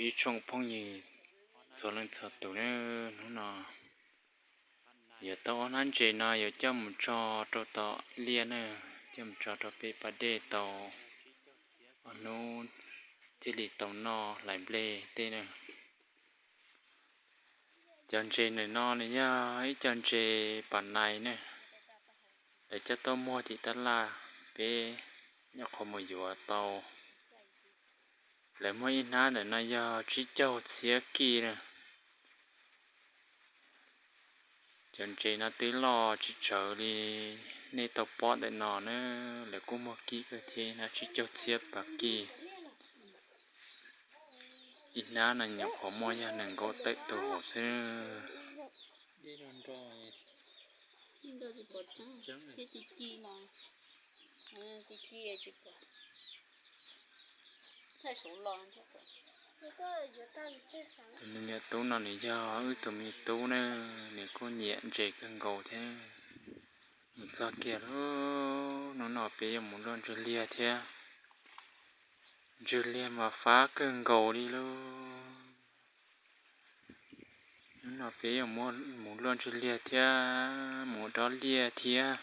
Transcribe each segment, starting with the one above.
Ib tsoom phooj ywg txhua leej txhua tus na, hnub no yuav tau ob hnab ntses no yuav coj mus tso rau tom liaj na, coj mus tso rau pem pas dej tau ob hnub thiaj li tau noj hlais nplej tej na. Cov ntses ntawm no nws yog ib co ntses pas nais na, lawv coj tuaj muag tim tab laj, peb nyuam qhuav mus yuav tau. Lawv muag ib hnab ntawm no yog tsib caug txhiab kij na. Cov ntses no twb loj tsis tsawg li nej tau pom ntawm no na, lawv kuj muag kij kawg thiab, hnab tsib caug txhiab pas kij. Ib hnab no nyuam qhuav muaj yog nees nkaum tawm tus hauv xwb. Tus me nyuam tub no nws yog wb tus me tub na, nws kuj nyiam ntses kawg nkaus thiab. Mus txog kiag lawm, hnub no peb yuav mus luaj ntswg liag thiab. Ntswg liag mas fab kawg nkaus li lauj. Hnub no peb yuav mus luaj ntswg liag thiab mus dob liaj thiab.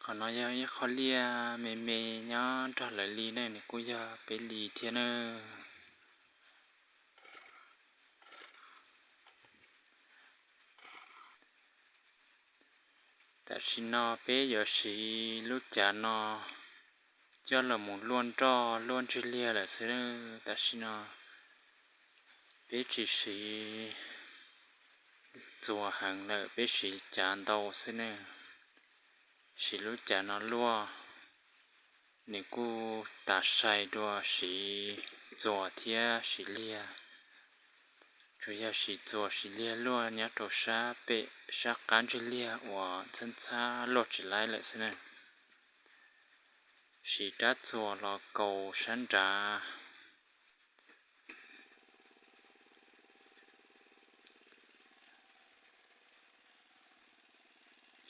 Qhov no yog ib qho liaj me me nyob nrog lawv li ne, nws kuj yog peb li thiab na. Tam sim no peb yuav siv lub cav no coj los mus luaj nroj luaj ntswg liag lawm xwb. Tam sim no peb tsis siv txuas heev lawm, peb siv cav ntau xwb ne. Siv lub cav no luaj, nws kuj tas sai dua siv txuas thiab siv liag. Tsuas yog siv txuas siv liag luaj nyob rau sab pem sab qab ntswg liag uas txhab txhab luaj tsis laib lawm xwb na. Siv rab txuas los kaus sab nrad.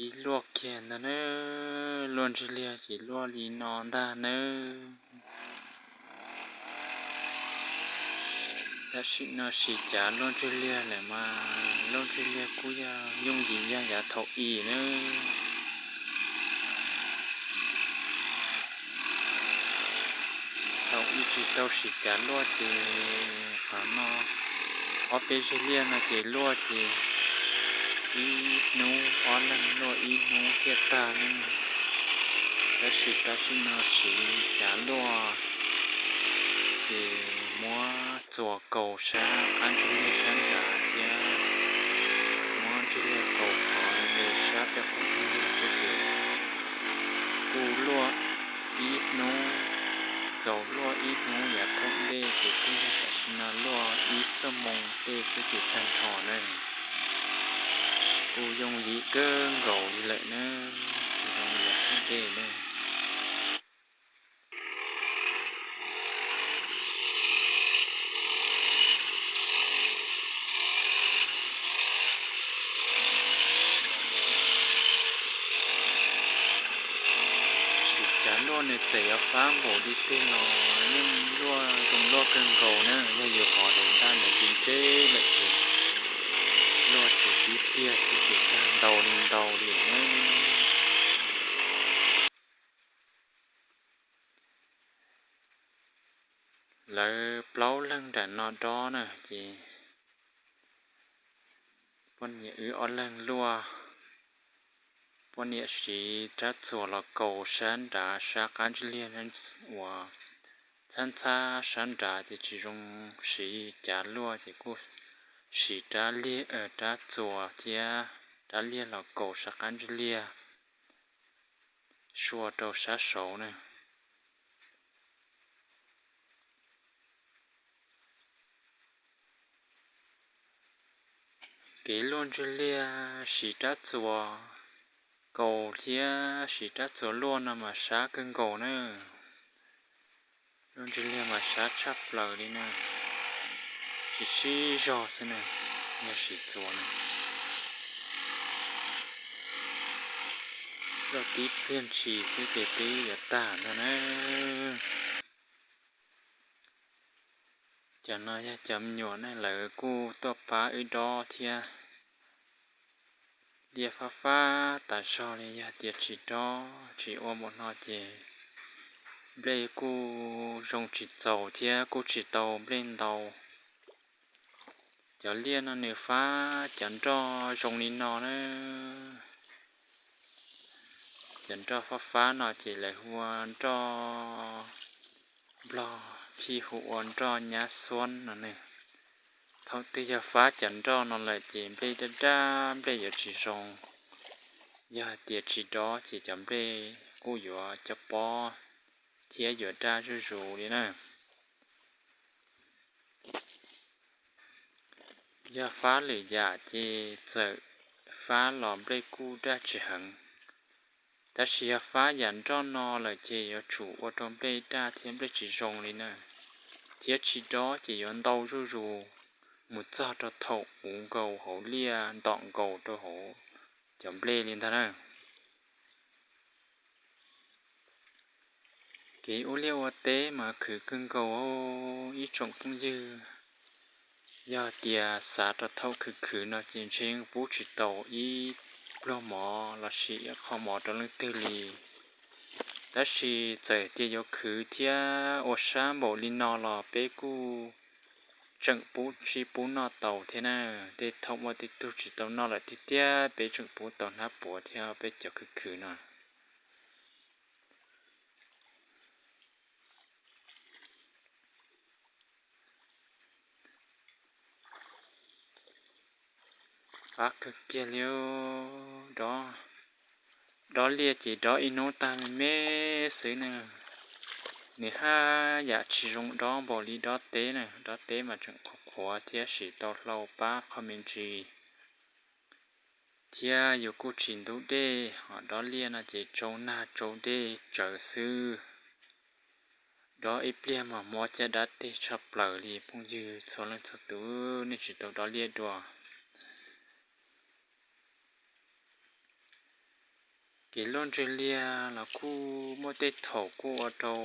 Pib luaj kiag ntag nawb, luaj ntswg liag ces luaj li no ntag nawb. Tam sim no siv cav luaj ntswg liag lawm mas luaj ntswg liag kuj yog yooj yim yog yav thaum i nawb. Thaum i tsis tau siv cav luaj ces qhov no ob peb zeg liaj no ces luaj ces ib hnub ob leeg luaj ib hnub thiaj tag ne. Tab sis tam sim no siv cav luaj ces muab txuas kaus sab qab ntswg liag sab nrad thiab muab ntswg liag kaus qhov sab pem qhov ntswg liag xwb ces kuj luaj ib hnub, txaus luaj ib hnub yav thooj ntej ces kuj yog tam sim no luaj ib xuab moos tej xwb ces tag nrho na. Kuj yooj yim kawg nkaus li lawm na, tsis zoo yav thooj ntej na. Siv cav luaj nws txawm yuav fab npaum li twg los yeej luaj zoo luaj kawg nkaus na, yog yus hov daim ntaj ntawd ntse ntse lawm ces luaj ces tib pliag xwb ces tag ntau li ntau li na. Lawv plaub leeg nram no dob na ces poj niam wb ob leeg luaj, poj niam siv rab txuas los kaus sab nrad sab qab ntswg liag uas txhab ntxhab sab nrad ces tsis zoo siv cav luaj ces kuj siv rab liag, rab txuas thiab rab liag los kaus sab qab ntswg liag sua rau sab saud na. Kev luaj ntswg liag siv rab txuas kaus thiab siv rab txuas luaj no mas sab kawg nkaus na. Luaj ntswg liag mas sab tshaj plaws li na, tsis sib zog xwb na, yog siv txuas na. Luaj tib pliag ntshis xwb ces twb yuav tag ntag na. Cov no yog cov me nyuam ne, lawv kuj tuaj pab wb dob thiab. Liaj fab fab tas zog li, yog tias tsis dob tsis ua npaum no ces nplej kuj zoo tsis txaus thiab kuj tsis tau nplej ntau. Cov liaj no nws fab cov nroj zoo li no na. Cov nroj fab fab no ces lawv hu ua nroj, Nplog phij hu ua nroj nyab xuab no ne. Thaum twg yog fab cov nroj no lawm ces nplej daj daj, nplej yuav tsis zoo. Yog hais tias tsis dob ces cov nplej kuj yuav cov pob thiab yuav daj zuj zus li na. Yog fab lwm yam ces txawm fab los nplej kuj daj tsis heev. Tab sis yog fab yam nroj no lawm ces yuav tsum ua rau nplej daj thiab nplej tsis zoo li na. Thiab tsis dob ces yuav ntau zuj zus mus txog rau thaum puv nkaus hauv liaj, ntom nkaus rau hauv cov nplej li ntag na. Kev ua liaj ua teb mas khwv kawg nkaus ib tsoom phooj ywg. Yog tias xav rau thaum khwv khwv no ces ntshe pub tsis tau ib pluag mov lossis ib qho mov rau leej twg li. Tab sis txawm tias yuav khwv thiab ua sab npaum li no los peb kuj tseem pub sib pub noj tau thiab na. Tej thaum muaj tej tug tsis tau noj lawm tiag tiag peb tseem pub tau hnab puav thiab peb cov khwv khwv no. Fab kawg kiag li. Dob liaj ces dob ib hnub tag me me xwb na. Nws haj yam tsis zoo dob npaum li dob teb na. Dob teb mas tseem qhuav qhuav thiab siv tau hlau pab qhov me ntsis, thiab yus kuj tsis ntub dej. Ho dob liaj no ces tsau nag tsau dej tsawv xwb. Dob ib pliag mas mob caj dab teg tshaj plaws li phooj ywg txhua leej txhua tus, nej tsis tau dob liaj dua. Kev luaj ntswg liag los kuj muaj tej thaum kuj ua rau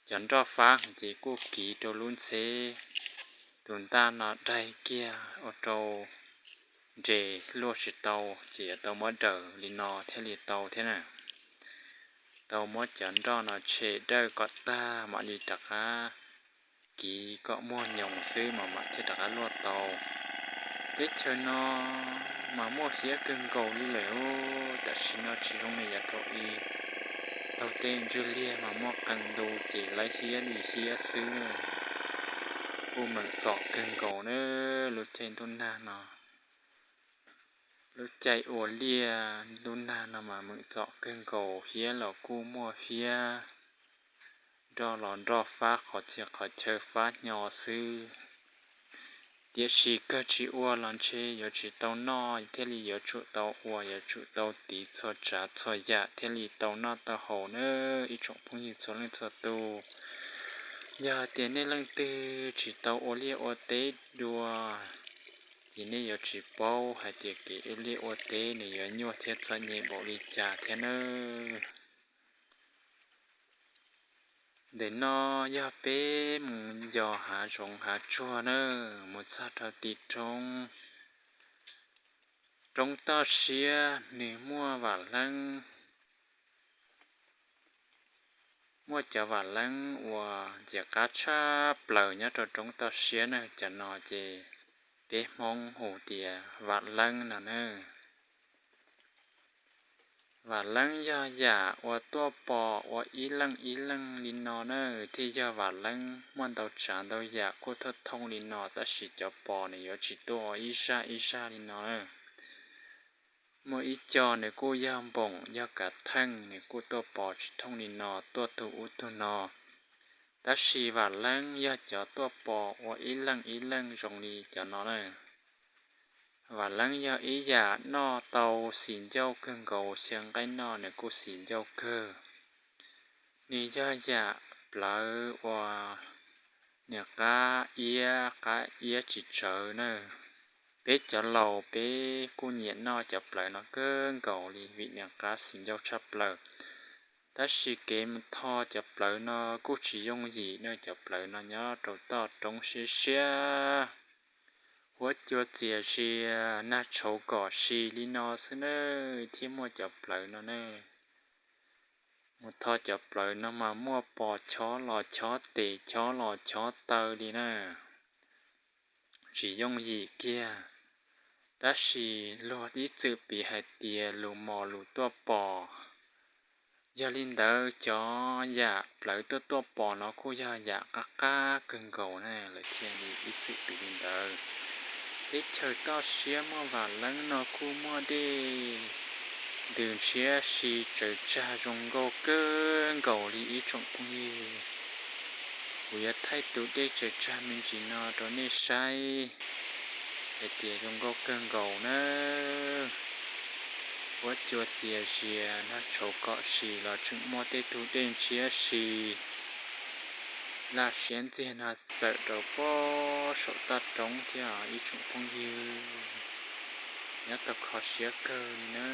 cov nroj fab ces kuj kiv rau lub ntxheb tus ntaj no daig kiag ua rau nres luaj tsis tau, ces yuav tau muab daws li no thiaj li tau thiab na. Tau muab cov nroj no tshem dawj kom tag mam li rov qab kiv kom muag nyoos xwb mas mam thiaj rov qab luaj tau. Teb chaws no mas muaj hiab kawg nkaus li lawm, tam sim no tsis zoo li yav thaum i. Taug tej ntswg liag mas muaj qee ntu ces lawv hiab li hiab xwb na. Kuj meem txom kawg nkaus na, lub caij ntuj nag no. Lub caij ua liaj ntuj nag no mas meem txom kawg nkaus, hiab los kuj muaj hiab, nroj los nroj fab qhov txhia qhov chaw fab hnyo xwb. Tiam sis kawg tsis ua los ntshe yuav tsis tau noj, thiaj li yuav tsum tau ua, yuav tsum tau tiv txhua tsav txhua yam thiaj li tau noj tau haus na ib tsoom phooj ywg txhua leej txhua tus. Yog tias nej leej twg tsis tau ua liaj ua teb dua, ces nej yuav tsis paub hais tias kev ua liaj ua teb nws yuav nyuaj thiab txom nyem npaum li cas thiab nawb. Ntawm no yog peb mus yos hav zoov hav tsuag na, mus txog rau tim roob, roob toj siab nws muaj vam leeb, muaj cov vam leeb uas ntxim qab tshaj plaws nyob rau roob toj siab na. Cov no ces peb Hmoob hu tias vam leeb no na. Vam leeb yog yam uas tuaj pom ua ib leej ib leej li no na, thiaj yog vam leeb. Muaj ntau tsav ntau yam kuj thooj thooj li no, tab sis cov pos nws yuav tsis tuaj ua ib zaj ib zaj li no na. Muaj ib co nws kuj yog npoom yog kav theej, nws kuj tuaj pos tsis thooj li no, tuaj tug ub tug no. Tab sis vam leeb yog cov tuaj pos ua ib leej ib leej zoo li cov no na. Vam leeb yog ib yam noj tau xis ncauj kawg nkaus, xyaw nqaij noj nws kuj xis ncauj kawg. Nws yog yam plawv uas nws qab iab, qab iab tsis tsawv na. Peb cov laus peb kuj nyiam noj cov plawv no kawg nkaus li vim nws qab xis ncauj tshaj plaws. Tab sis kev mus tho cov plawv no kuj tsis yooj yim na, cov plawv no nyob rau toj roob siab siab, huab cua txias zias, nag tshauv kom si li no xwb na, thiaj muaj cov plawv no na. Mus tho cov plawv no mas muaj pos chob los chob tes, chob los chob taw li na. Tsis yooj yim kiag, tab sis luag ib txwm piv hais tias lus mos lus tuaj pos. Yog li ntawd cov yam plawv tuaj tuaj pos no kuj yog yam qab qab kawg nkaus na, lawv thiaj li ib txwm piv li ntawd. Teb chaws toj siab muaj vam leeb no kuj muaj dej ntws ntshiab si tsaws tsag zoo nkauj kawg nkaus li ib tsoom phooj ywg. Kuv yuav thaij tus dej tsaws tsag me ntsis no rau nej saib hais tias zoo nkauj kawg nkaus na. Huab cua txias zias, nag tshauv kom si los tseem muaj tej tug dej ntshiab si laj siab ntxiag no txawm rau pob saum toj roob thiab ib tsoom phooj ywg, nyob tau kho siab kawg li na.